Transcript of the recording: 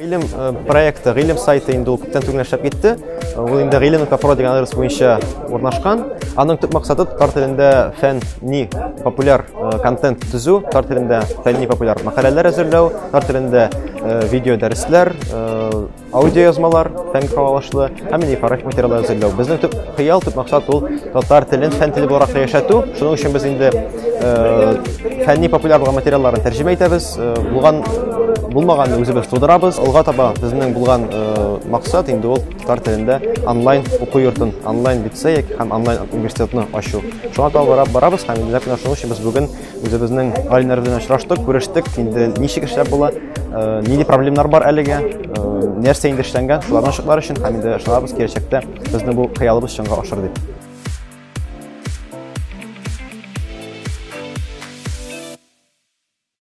Гыйлем проекты, Гыйлем сайты инде ул күптән түгел эшләп китте. Ул инде гыйлем.про дигән адрес буенча урнашкан. Аның төп максаты татар телендә фәнни популяр контент төзү, татар телендә фәнни популяр мәкаләләр әзерләү, татар телендә видео дәресләр, аудиоязмалар, фән кагылышлы һәм инфографик материаллар әзерләү. Безнең төп хыял, төп максат ул татар телен фән теле буларак яшәтү. Шуның өчен без инде фәнни популяр булган материалларны тәрҗемә итәбез, булган булмаганны үзебез тудырабыз. Алга таба безнең булган максат инде ул татар телендә онлайн уку йортын, онлайн лицей һәм онлайн университетны ачу. Шуңа таба барабыз һәм инде нәкъ менә шуның өчен без бүген үзебезнең галимнәр белән очраштык, күрештек. Инде ничек эшләп була, нинди проблемнар бар әлегә, нәрсә инде эшләнгән, шуларны ачыклар өчен һәм инде ышанабыз, киләчәктә безнең бу хыялыбыз чынга ашыр дип.